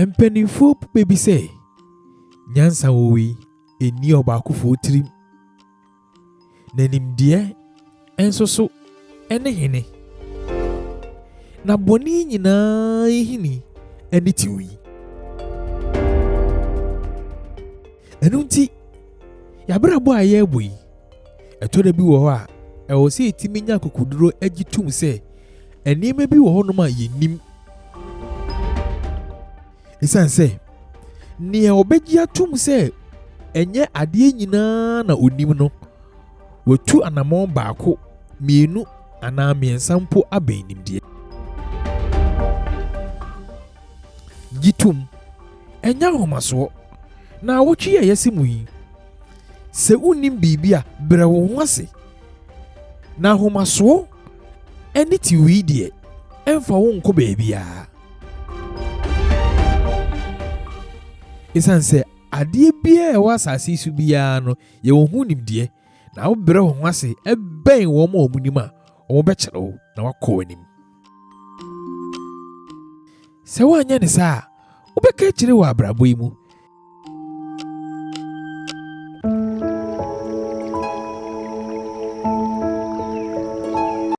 Mpanimfoɔ bu bɛ bi sɛ, Nyansa wɔ wei, ɛnni ɔbaakofoɔ tirim, na nimdeɛ nso so ne hene, na bɔne nyinaa nhini ne tiw yi. Ɛno nti, yɛabrabɔ a yɛrebɔ yi, ɛtɔ da bi wɔ hɔ a, ɛwɔ sɛ yɛtumi nya akokoduro gye tom sɛ nneɛma bi wɔ hɔnom a yɛnnim. Esiane sɛ nea ɔbɛgye atom sɛ ɛnyɛ adeɛ nyinaa na onim no, watu anammɔn baako, mmienu anaa mmiɛnsa mpo abɛn nimdeɛ. Gye tom, ɛnyɛ ahomasoɔ. Na awotwe a yɛasi mu yi, sɛ wonnim biribi a, brɛ wo ho ase. Na ahomasoɔ ne tiwii deɛ, ɛmfa wo nkɔ baabiara. Esiane sɛ adeɛ biara a ɛwɔ asase yi so biara no, yɛwɔ ho nimdeɛ, na wobrɛ wo ho ase bɛn wɔn a wɔnim a, wɔbɛkyerɛ wo na woakɔ w'anim. Sɛ woanyɛ ne saa a, wobɛka akyire wɔ abrabɔ yi mu.